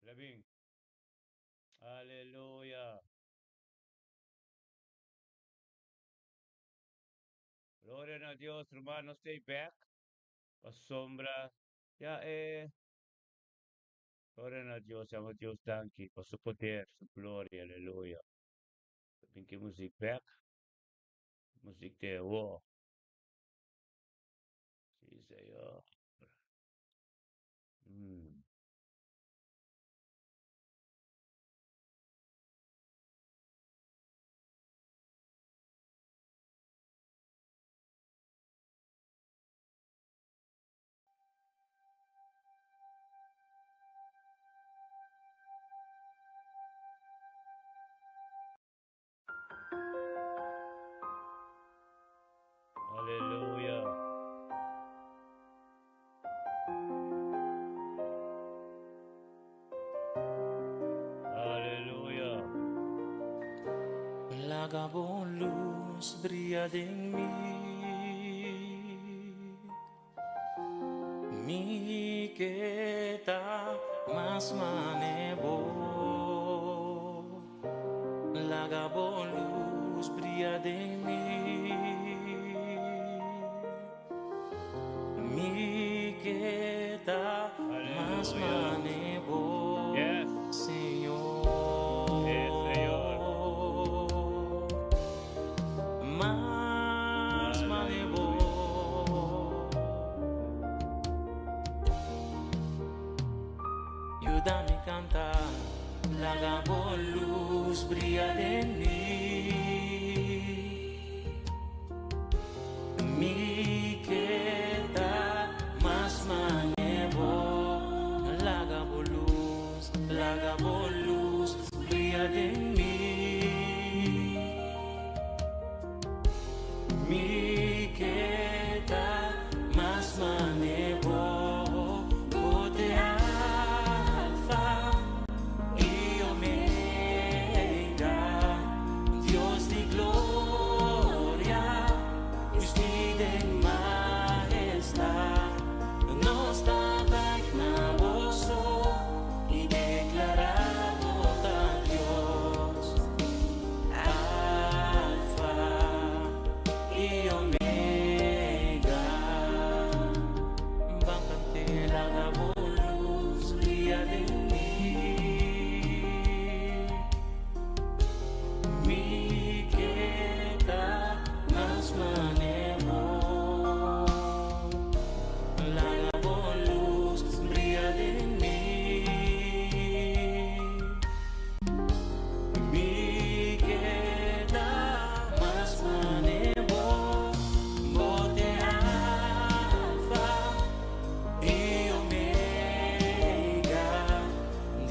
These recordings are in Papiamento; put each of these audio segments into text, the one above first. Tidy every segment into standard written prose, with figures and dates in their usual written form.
Labin. Aleluya. Gloria na Dios, ruman, nos stay back. Pasobra. Ja, eh. Gloria na Dios, yama Dios danki pa su poder, su gloria, aleluya. Bin ki muziek back. Muziek te wo. Sí, Señor. Aleluya. Aleluya. Laga bo luz bria den mi. Mi ke ta mas mane bo. Laga bo luz bria den mi. Mi ke ta mas Aleluya. mane bo, Señor. Yes, Señor. Mas mane bo. Yuda mi kanta, laga bo luz bria den mi. Mi ke ta mas mane bo, laga bo luz, laga bo luz bria den mi. Mi ke ta mas mane bo, bo ta Alfa i Omega, Dios di gloria, bistí den mahestat. Nos ta bùig na bo i deklará bo ta Dios. Alfa i Omega. Ban kant'é, laga bo luz bria den mi. Mi ke ta mas mane bo. Laga bo luz bria den mi. Mi ke ta mas mane bo, bo ta Alfa i Omega,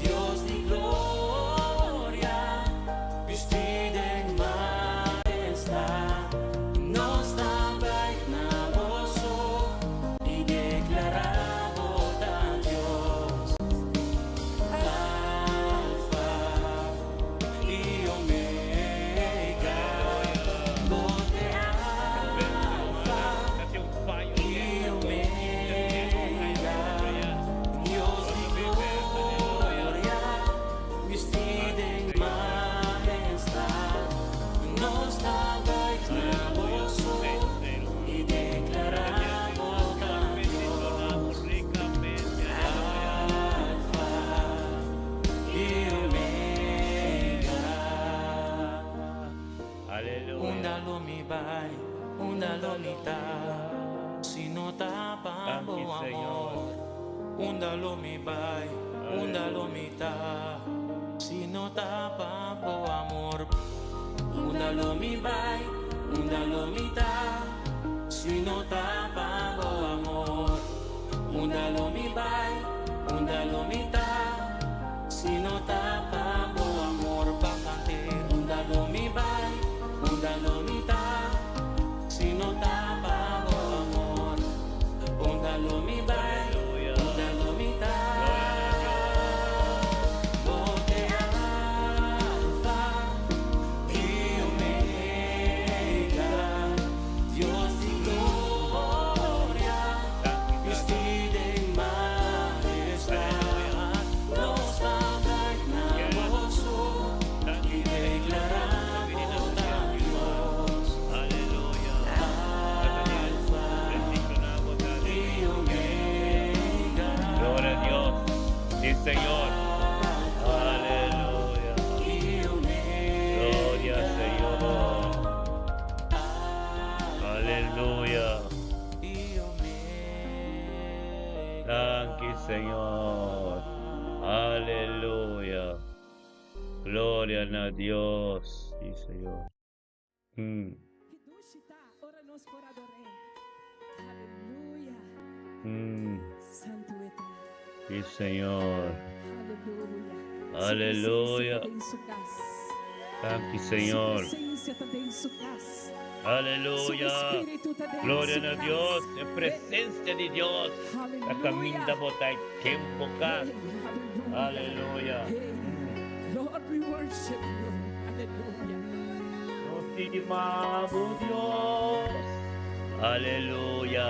Dios di gloria, bistí den mahestat. Nos ta bùig na bo i deklará bo ta Dios. Alfa i Omega, bo ta Alfa i Omega, Dios di gloria, bistí den mahestat. Nos ta bùig na bo i deklará bo ta Dios. Alfa i Omega. Aleluya. Unda lo mi bai, unda lo mi ta, si no ta pa Thank bo you, Señor. amor. Unda lo mi bai, unda lo mi ta, si no ta pa bo amor. Unda lo mi bai, unda lo mi ta, si no ta pa bo amor. Unda lo mi bai, unda lo mi ta, si no ta pa bo amor. Ban kant'é, unda lo mi bai, unda lo mi ta, si no ta pa bo amor. Unda lo mi bai, Aleluya. unda lo mi ta. Gloria na Dios. Bo ta Alfa i Omega, Dios di gloria, Thank you, bistí den mahestat. Aleluya. Señor. Aleluya. Gloria Señor. Aleluya. Danki Señor. Aleluya. Gloria na Dios. Si Señor. Ki dushi ta ora nos por ador'é. Aleluya. Santu e ta. Si Señor. Aleluya. Aleluya. Su presencia ta den su cas. Danki Señor. Su presencia ta den su cas. Aleluya. Su espíritu ta den Gloria su na cas. Dios. E presencia di Dios. Ta caminda bo ta e tempo cas. Hey, aleluya. Aleluya. Hey, Lord, we worship you. Aleluya. Nos stima bo Dios. Aleluya.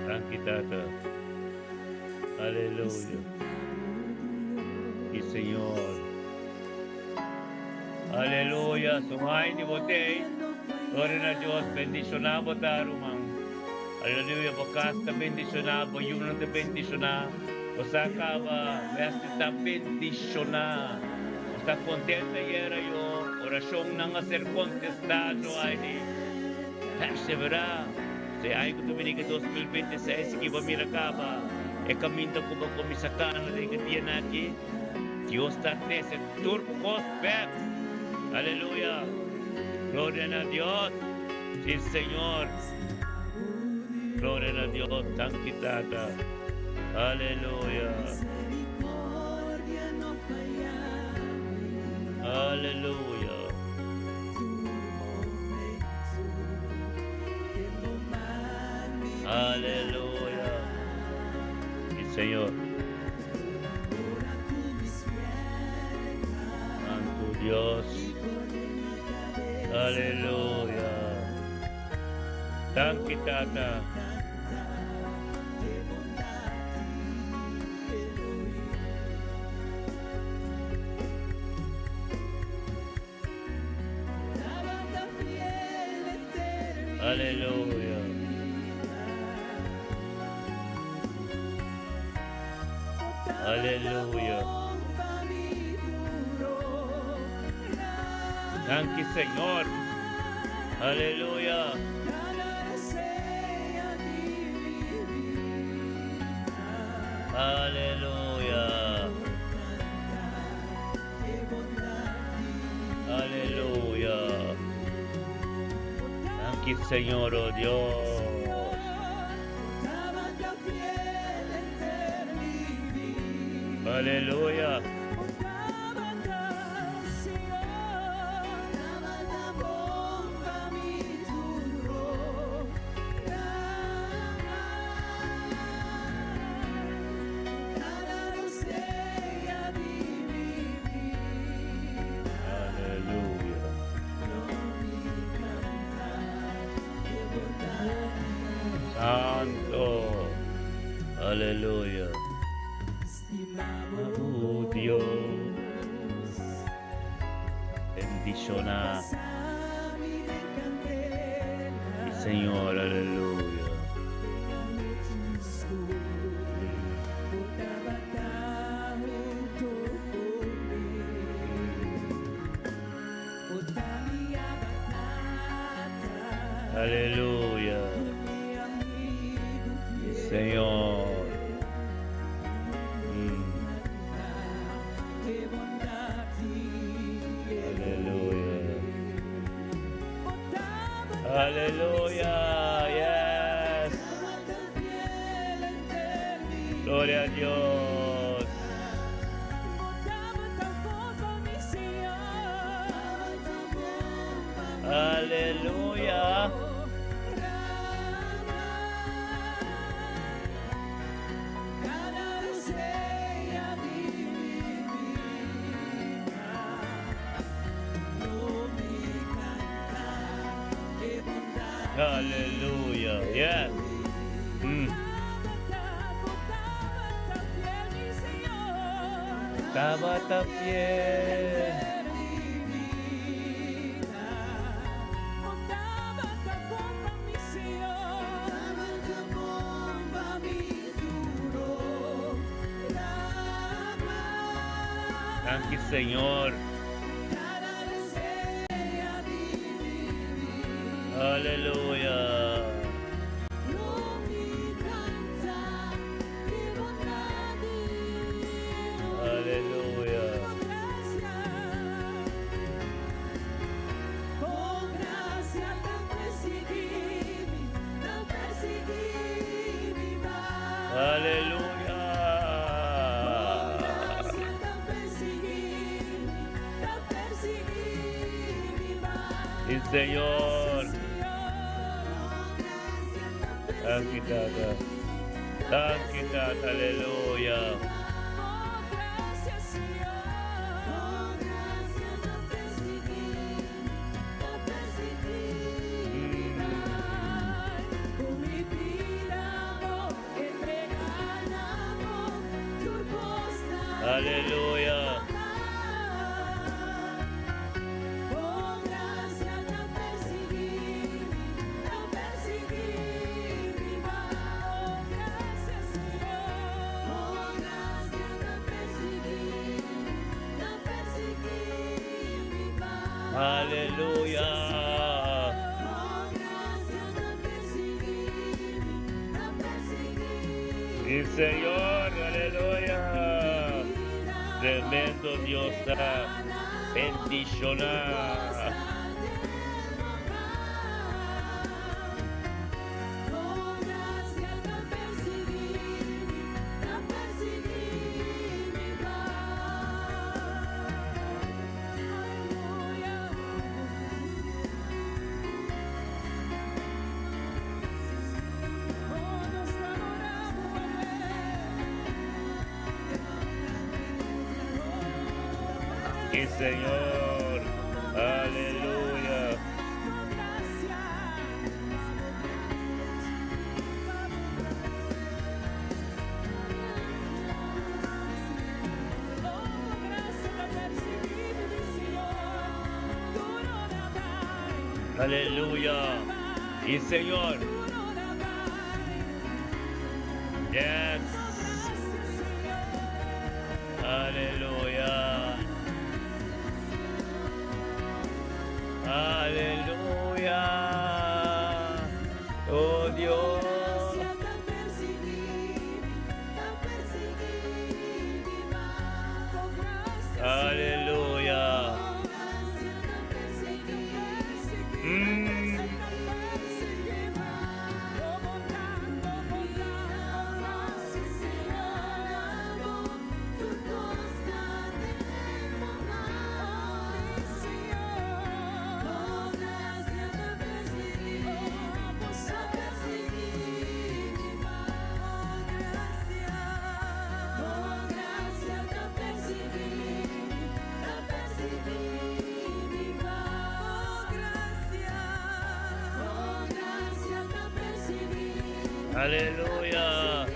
Danki Tata. Aleluya. Si Señor. Aleluya. Sumain di botei. Gloria na Dios. Bendiciona bo ta ruman. Aleluya. Bo cas ta bendiciona. Bo yunan ta bendiciona. Bo sa caba. Mester ta bendiciona. Bo ta contento ayera yo. Oracionnan a ser contesta. Joaidi. Persevera. Si ay ku ta bini ku 2026 ki bo mira caba. E caminda cu bo cuminsa cana den e dianan aki. Dios ta trece tur cos bek. Aleluya. Gloria na Dios. Si Señor. Gloria na Dios. Danki Tata. Aleluya. Aleluya. Aleluya. Si Señor. Santo Dios. Aleluya. Danki Tata. Aleluya. Aleluya. Danki Señor. Aleluya. Aleluya. Aleluya. Danki Señor, oh Dios. Aleluya. Aleluya. Santo. Aleluya. Oh Dios. Bendiciona. Si Señor, aleluya. Aleluya. Si Señor. Aleluya. Aleluya. Yes. Gloria a Dios. Aleluya. Aleluya. Yes. Tabata fiel. Danki Señor. Aleluya. Aleluya. Aleluya. Sí Señor. Danki Tata. Danki Tata. Aleluya. Aleluya. Aleluya. Sí, Señor, aleluya. Tremendo Dios ta bendiciona. Sí, Señor. Aleluya. Aleluya. Sí, Señor. Yes. Aleluya. Aleluya. Oh Dios. Aleluya. Aleluya.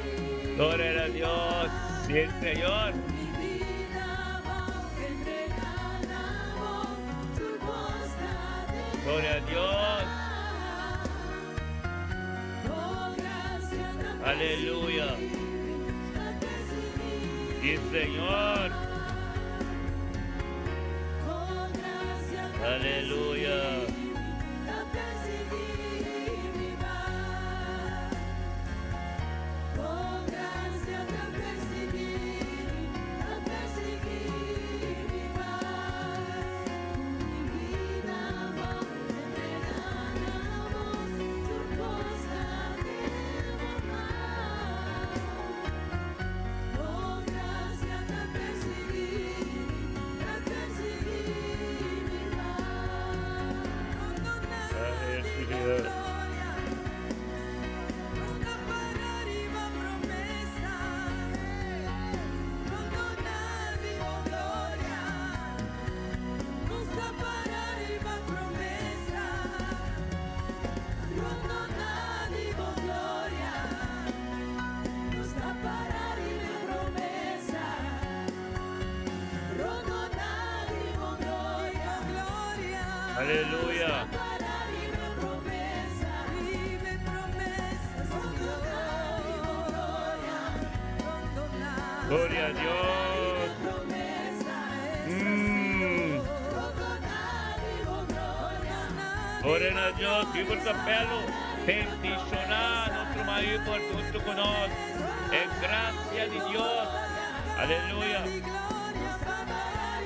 Gloria a Dios. Sí, Señor. Gloria a Dios. Aleluya. Sí, Señor. Aleluya. Aleluya. Aleluya. Gloria a Dios. Gloria na Dios, Hubert Capello, bendiciona nos ruman Hubert hunto cu nos. E gracia di Dios. Aleluya.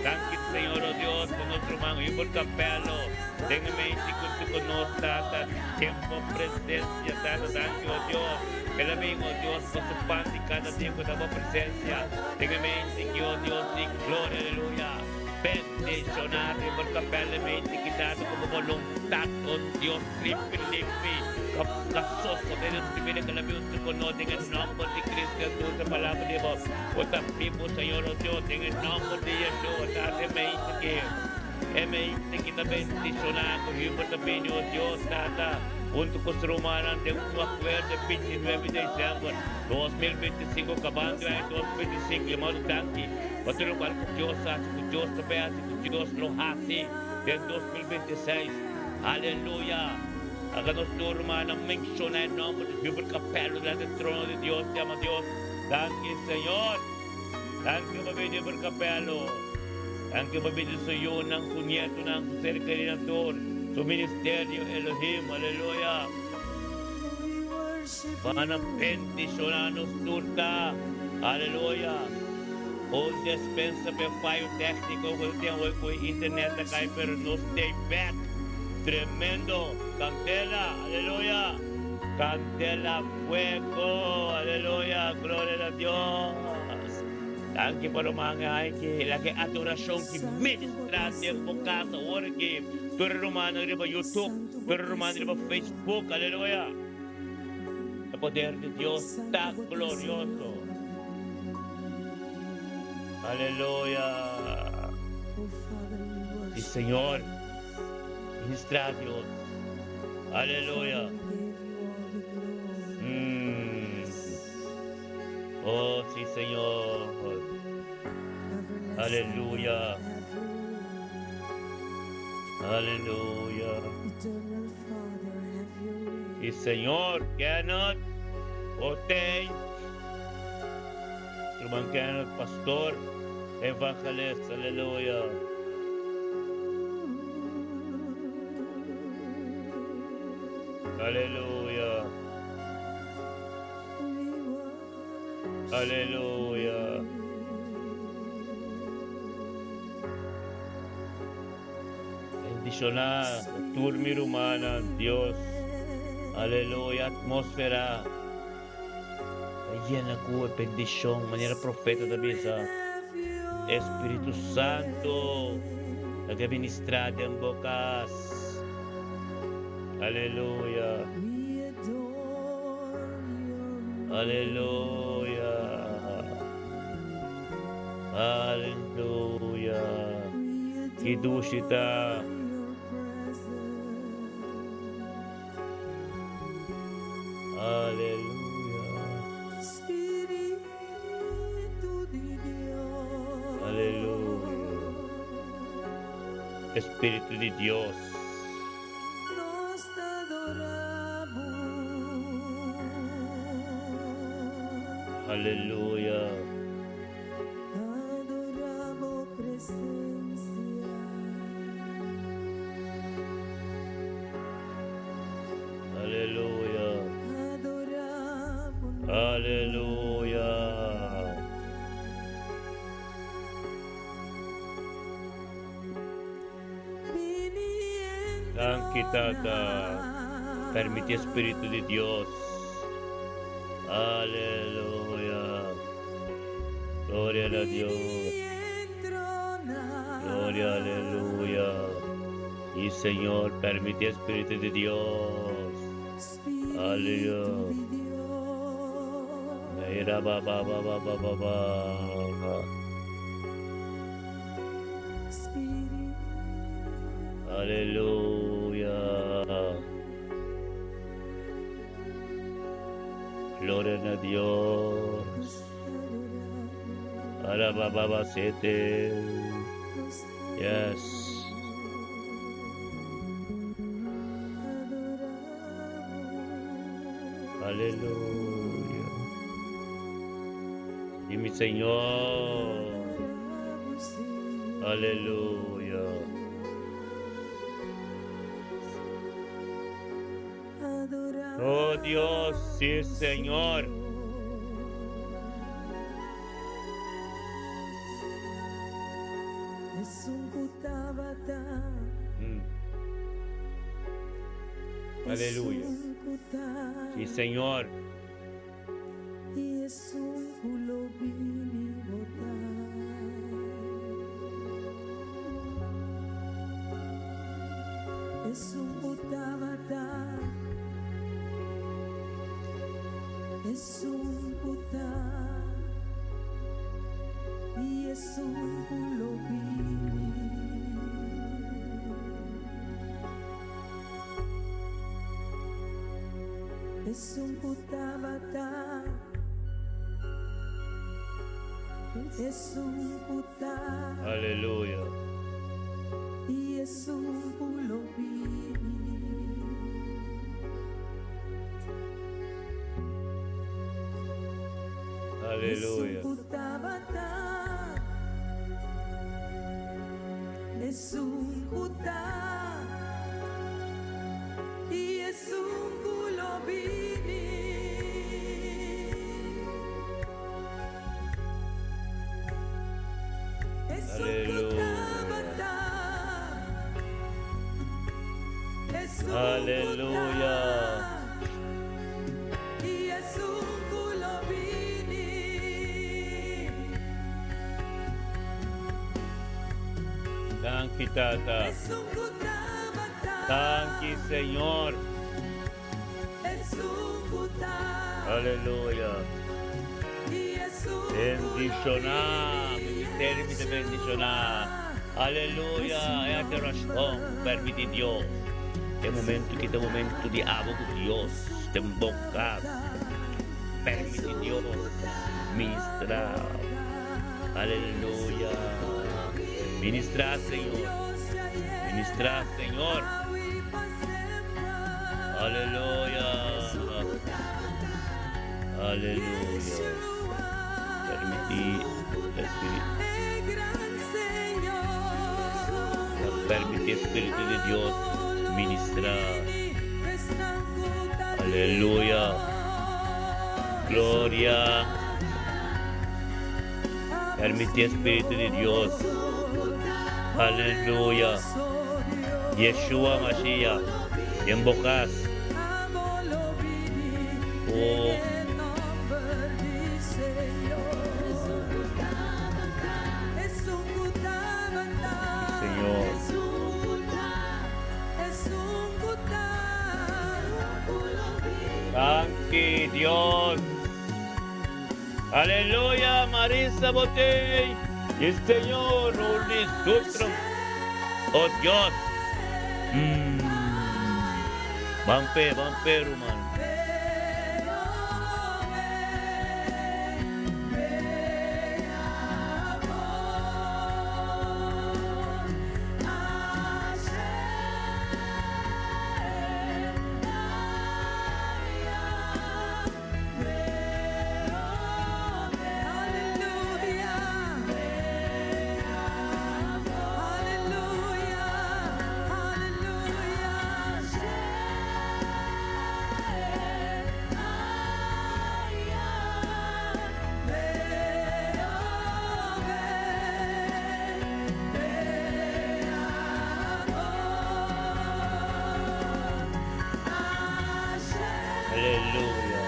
Danki Señor, oh Dios, pa nos ruman Hubert Capello. Den e mente hunto cu nos, Tata, tempo presencia, Tata, danki, oh Dios. El a bin, oh Dios, pa su pan di cada dia cu ta bo presencia. Den e mente ki, oh Dios di gloria, aleluya. Bendiciona Hubert Capello e mente ki Tata cu bo voluntad, oh Dios, limpi, limpi. Ka sosode den su bida, cu el a bin hunto cu nos den e nomber di Cristo Jesus, e palabra di bo. Bo ta bibu, Señor, oh Dios, den e nomber di Yeshua, Tata, e mente ki. E mente ki ta bendishoná ku Hubert ta bini, o Dios Tata, huntu ku su rumannan den un akuerdo e bintinuebe di desèmber 2025, kabando e aña 2025. Yamado danki pa tur lokual ku Dios a hasi, ku Dios ta bai hasi, ku Dios lo hasi den 2026. Aleluya! Laga nos tur rumannan menshoná e nòmber di Hubert Capello delante e trono di Dios. Yama Dios, Danki, Señor! Danki pa bini Hubert Capello. Danki pa bini su yunan, su nietonan, su ser kerinan tur, su ministerio Elohim. Aleluya. Bana bendiciona nos tur ta. Aleluya. Un despensa p'e fayo tecnico cu tin awe cu e internet a cay pero nos stay back. Tremendo. Candela. Aleluya. Candela fuego. Aleluya. Gloria na Dios. Danki pa ruman aki. Laga e adorashon ki ministra den bo kas awor aki. Tur e rumannan riba YouTube, tur e rumannan riba Facebook. Aleluya! E poder di Dios ta glorioso. Aleluya! Si Señor, ministra Dios. Aleluya! Oh, sí, Señor. Aleluya. Aleluya. Sí, Señor. Kenneth. Otey. Ruman Kenneth, pastor, evangelist. Aleluya. Aleluya. Aleluya. Bendishoná tur mi rumannan, Dios. Aleluya. Atmósfera ta yena ku e bendishon, manera profeta ta bisa. Espíritu Santo ta ke ministrá den bo kas. Aleluya. Aleluya. Aleluya. Ki dushi ta. Aleluya. Aleluya. Espíritu di Dios. Nos ta adora bo. Aleluya. Adora bo presencia. Aleluya. Adora bo nomber. Aleluya. Danki Tata, permiti e Spiritu di Dios. Aleluya. Gloria na Dios. Gloria, aleluya. Y Señor, permiti e Spiritu di Dios. Aleluya. Mira ba ba ba ba ba ba ba. Aleluya. Gloria na Dios. Arabababa sete. Yes. Aleluya. Di mi Señor. Aleluya. Oh Dios, sí Señor. Aleluya. Sí Señor. Aleluya. Aleluya. Aleluya. Aleluya. Danki Tata. Danki Señor. Aleluya. Bendishoná. Ministerio mi ta bendishoná. Aleluya. E adorashon permiti Dios. E momento ki ta momento di abo ku Dios den bo kas. Permiti Dios ministra. Aleluya. Ministra Señor. Ministra Señor. Aleluya. Aleluya. Permiti Espíritu. Permiti Espíritu di Dios ministra. Aleluya. Gloria. Permiti Espíritu di Dios. Aleluya. Yeshua Mashiach. Den bo cas. Oh. Señor. Danki Dios. Aleluya Marisa Botey. Y Señor Uli Sutro. Oh Dios. Mm. Ban pe, ban pe, ruman. Aleluya.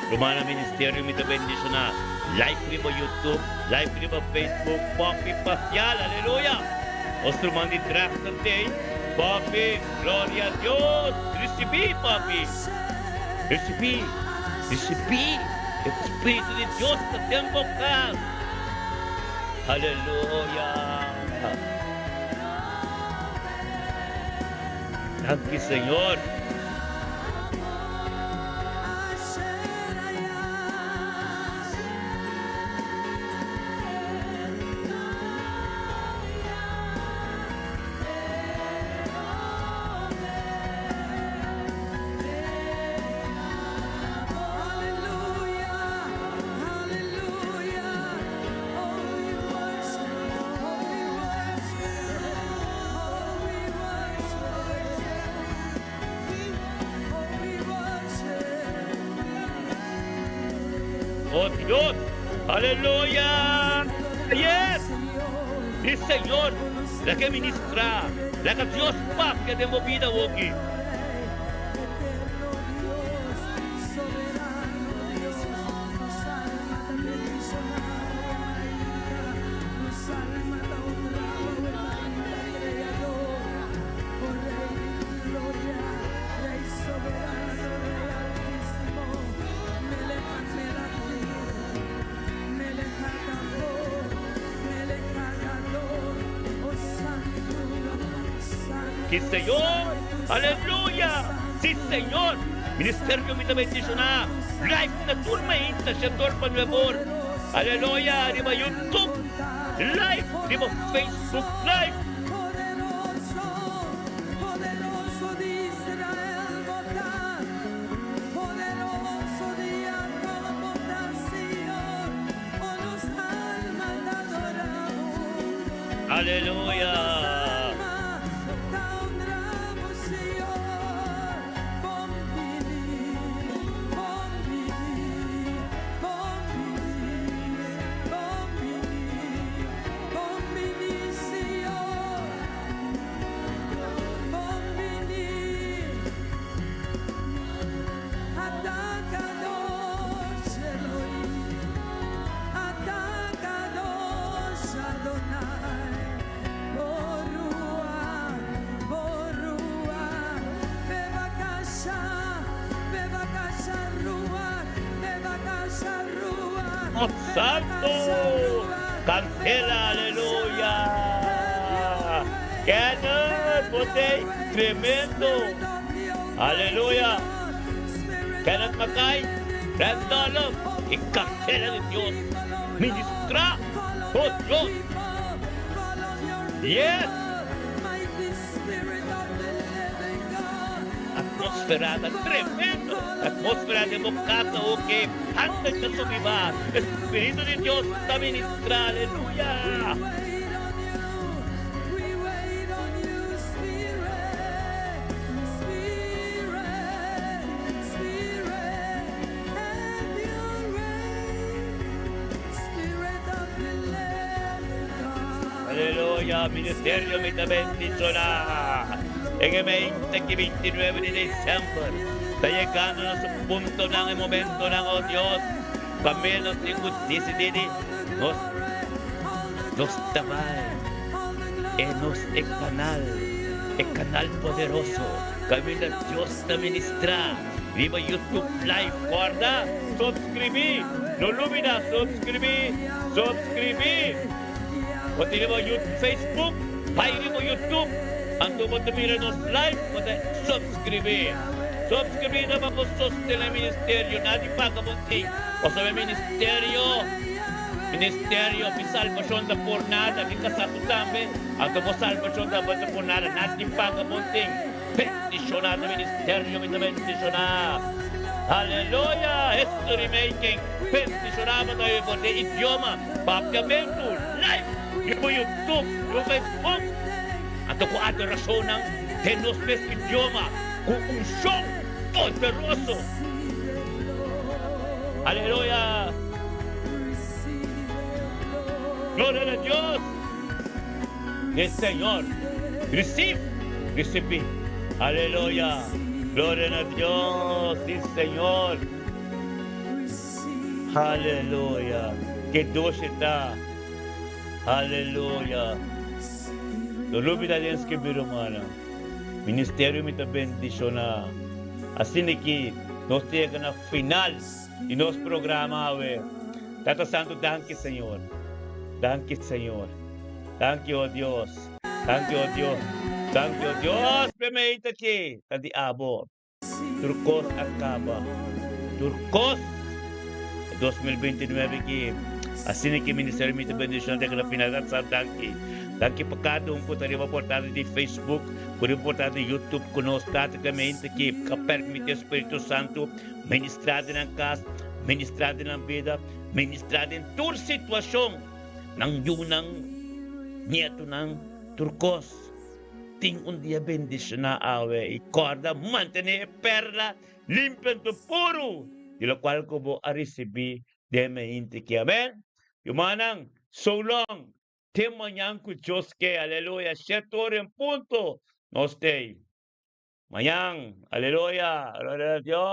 Romana Ministerio mi ta bendiciona. Like riba YouTube, like riba Facebook, Poppy Pacial, aleluya. Nos ruman di Drachter tey, Poppy, gloria a Dios. Ricibi, Poppy. Ricibi, ricibi. E Spiritu di Dios ta den bo cas. Aleluya. Danki Señor. Oh Dios! Aleluya! Yes! Sí Señor! Laga ministra, laga Dios papia den bo bida awoki. Sí Señor, aleluya, sí Señor. Ministerio mi ta bendiciona live na tur mainta shedor pa nuebor, aleluya, riba YouTube live, riba Facebook live. Aleluya! Oh Santo! Cancela, aleluya! Kenneth, bo tei tremendo! Aleluya! Kenneth Mackay, Randolph, e candela di Dios ministra, oh Dios! Yes! Atmósfera ta tremendo! Atmósfera den bo casa oke handa ta subi ba. Espíritu di Dios ta ministra, aleluya! Aleluya! Ministerio mi ta bendiciona en e 20 ki 29 di december. Ta yegando na su puntonan e momentonan, oh Dios, pa mi nos tin cu dicidi di nos nos ta bay e nos e canal, e canal poderoso caminda Dios ta ministra riba YouTube live. Corda subscribi, no lubida subscribi, subscribi. Bo tin riba Facebook, bay riba YouTube, anto bo ta mira nos live, bo ta subscribi. Subscribi ta pa bo sostene ministerio, nadi paga bo tin. Pasobra e ministerio, ministerio mi salbacion ta por nada, mi casa cu tambe, anto bo salbacion tambe ta por nada, nadi paga bo tin. Bendiciona ta ministerio, mi ta bendiciona. Aleluya, history making. Bendiciona bo ta bo den idioma Papiamentu live riba YouTube, riba Facebook. Anto cu adoracionnan den nos mes idioma cu uncion poderoso. Aleluya! Gloria na Dios! E Señor. Receive, ricibi. Aleluya! Gloria na Dios! Si Señor. Aleluya! Ke dushi ta! Aleluya! No lubida den skirbi rumannan. Ministerio mi ta bendiciona. Asina ki nos ta yega na final di nos programa awe. Tata Santo danki Señor. Danki Señor. Danki oh Dios. Danki oh Dios. Danki oh Dios. P'e ta ki ta di abo. Tur kos a kaba. Tur kos. E 2029 ki asina ki Ministerio mi ta bendiciona te na final. Tata Santo danki. Danki pa kada un ku ta riba portada di Facebook, ku riba portada di YouTube ku nos Tata Clemente ki a permiti Spiritu Santo ministra den nan kas, ministra den nan bida, ministra den tur situacion. Nan yunan, nietonan, tur kos. Tin un dia bendishoná awe i kòrda mantené e pèrla limpio anto puru di lokual ku bo a risibí. Den mainta aki. Amen. Rumannan, so long. Te mañan ku Dios ke. Aleluya. 7 or en punto. Nos t'ei. Mañan. Aleluya. Gloria na Dios.